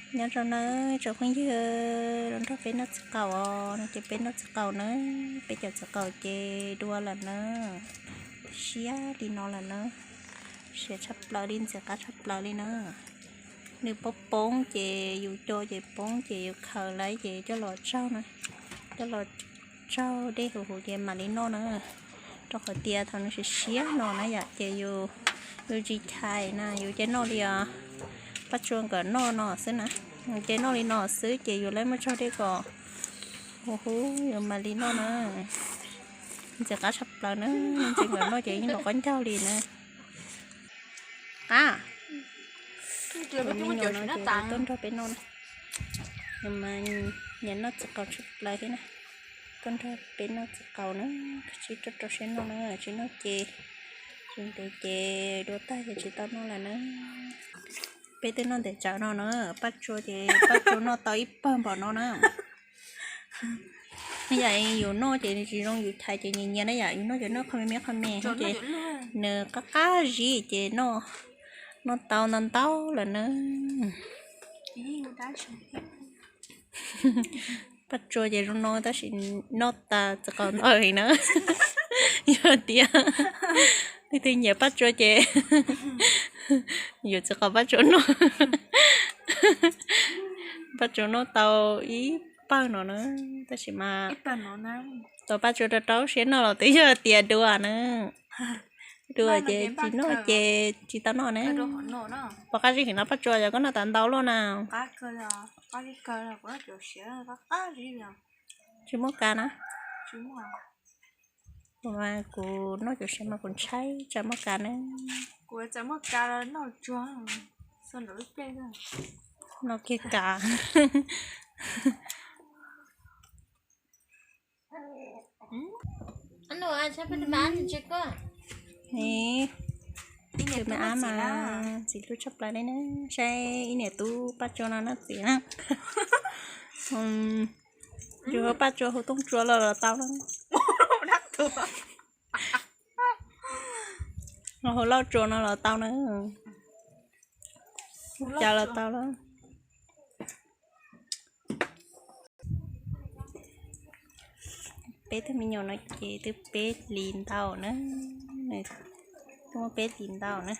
Nyob zoo nawb tsoom phooj ywg, los nrog peb noj txiv qaub os. No ces peb noj txiv qaub nawb, peb cov txiv qaub ces dua lawm nawb, siab li no lawm nawb, siab tshaj plaws li, ntxim qab tshaj plaws li nawb. Nws poob poob ces yus co ces poob ces yus khaws lawm ces coj los tsaug na, coj los tsaug dej huv huv ces mam li noj na. Rau qhov tias thaum nws siav siab no na yom ces yus, yus tsis chais na, yus cia noj li os. Paj Tsua nkawd noj no xwb na, cia noj li no xwb ces yus lawv muab tsaug dej kom huv huv yus mam li noj na. Ntxim qab tshaj plaws na, ntxim nkawd noj ces yeej noj qaub ncaug li na. Qab, me nyuam no ces tuaj nrog peb noj na. Nws mas nyiam noj txiv qaub tshaj plaws thiab na. Tuaj nrog peb noj txiv qaub na, tsis rau rau siab noj na, tsis noj ces, tsis ntev ces dua tag ces tsis tau noj lawm na. Peb twb noj ntev tsawv no na, Paj Tsua ces Paj Tsua noj tau ib pawg npaum no na. Yam yus noj ces tsis zoo yus chais ces nyias nyias na yom, yus noj ces noj qhov me me qhov me ces nws qab qab zib ces noj, noj tau ntau ntau lawm na. Paj Tsua ces zoo no tab sis noj tas txiv qaub ntau li na. Yog tias leej twg nyiam Paj Tsua ces yuav txiv qaub Paj Tsua noj. Paj Tsua noj tau ib pawg no na, tab sis mas tau Paj Tsua rau rau siab noj los twb yog tias dua na. Dua ces tsis noj ces tsis tau noj na. Pom qab zib heev no Paj Tsua, yog koj noj tas ntau luaj na. Tsis muaj kav na. Kuv mas kuv noj cuv siav mas kuv ntshai tsam muaj kav na. Noj kiag kav. Tus me ab mas ntxim hlub tshaj plaws li na. Saib ib niam tub Paj Tsua no noj txiv na. Yus hu Paj Tsua hu Tooj Tsua los los tau na. Hu Lauj Tsua no los tau na. Cas los tau lawm. Peb tug me nyuam no ces twb peb hlis ntau na, twb muaj peb hlis ntau na.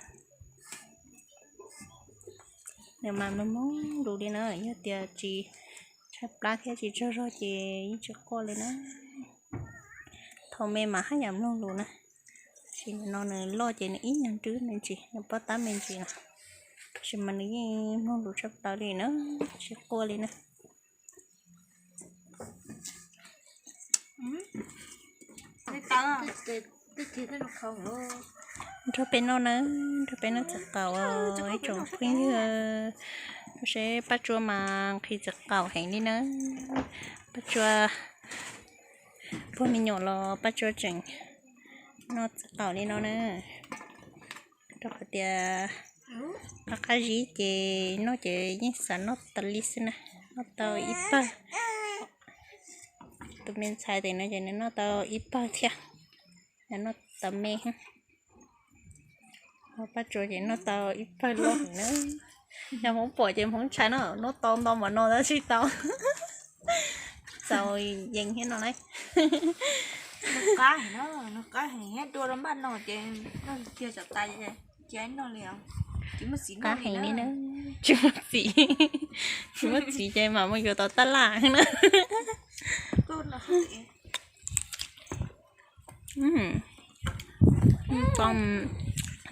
Nws mas mloog mloog lus li na, yog tias tsis tshaib plab thiab tsis tsaug zog ces yeej tsis quaj li na. Thaum me mas haj yam mloog lus na, tab sis nim no nws loj ces nws ib nyuag nrwb me ntsis, nws pob tab me ntsis na, tab sis mas nws yeej mloog lus tshaj plaws li na, tsis quaj li na. Nrog peb noj na, nrog peb noj txiv qaub, ib tsoom phooj ywg, seb Paj Tsua mas nqhis txiv qaub heev li na. Paj Tsua, puag me nyuam los Paj Tsua tseem noj txiv qaub li no na. Rau qhov tias qab qab zib ces noj ces yeej xav noj tas li xwb na, noj tau ib pawg. Tus me ntxhais tes no ces nws noj tau ib pawg thiab, noj tau me. Paj Tsua ces noj tau ib pawg loj heev na. Yog Hmoob pom ces Hmoob ntshai no, noj tau ntau npaum no tab tsis tau. Txaus yees thiab no na. Qab heev, dua rau npaj no ces noj tiag tsam tas, cia noj li, qab heev li na. Tsis muaj txiv, tsis muaj txiv ces mam mus yuav tau tab laj na. Tau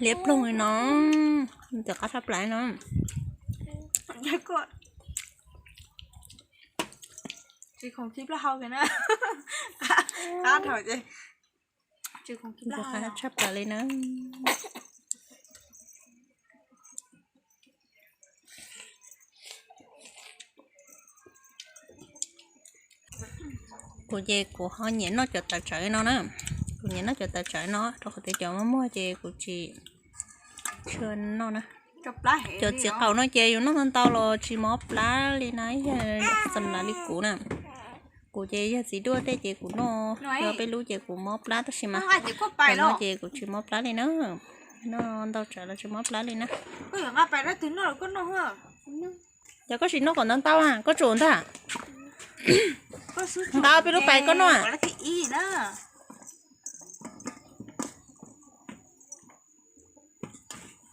liab ploog li no, ntxim qab tshaj plaws no. Ntxim qab tshaj plaws li na. Kuv ces kuv ho nyiam noj cov tawv tsawv no na. Kuv nyiam noj cov tawv tsawv no rau qhov tias cov muag muag ces kuv tsis tshua noj na. Cov txiv qaub no ces yus noj ntau ntau los tsis mob plab li na, yog xam lav li kuv na. Kuv ces yog txiv duaj tej ces kuv noj, yog peb lub ces kuv mob plab tab sis mas cov no ces kuv tsis mob plab li na. Noj ntau tsawv los tsis mob plab li na. Koj yuav nqa pais dab twg noj los koj noj. Cov koj sim noj kom ntau ntau, koj tsum ntag. Nqa peb lub pais koj noj.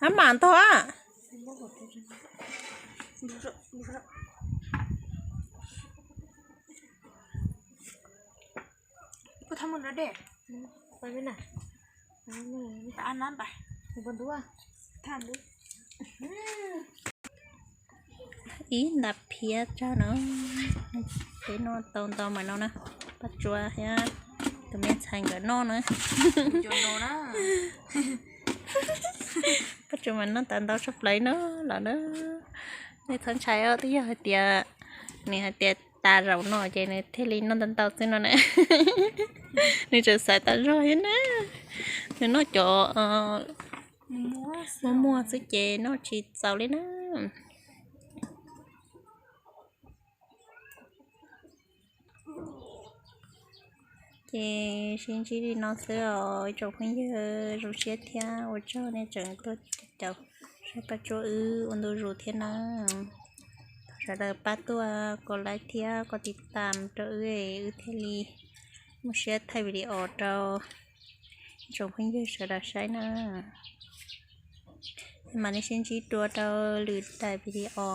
Hab mam ntog. Ib nta phiab tsawg no, peb noj tau ntau mas no na. Paj Tsua thiab tus me ntxhais nkawd noj na. Paj Tsua mas noj tau ntau tshaj plaws no los na. Nej txhob ntshai os, twb yog hais tias nws hais tias tas zaum no ces nws thiaj li noj ntau ntau xwb no na. Nws tseem xaiv tas zog thiab na. Nws noj cov muag muag xwb ces noj tsis txaus li na. Ces sib ntsib li no xwb os ib tsoom phooj ywg, zoo siab thiab ua tsaug nej tseem tuaj caum saib Paj Tsua wb ua ntu zus thiab na. Thov sawv daws pab tuaj kos like thiab kos tiv tam rau wb, wb thiaj li muaj siab thaij video rau ib tsoom phooj ywg sawv daws saib na. Mam li sib ntsib dua rau lwm daim video.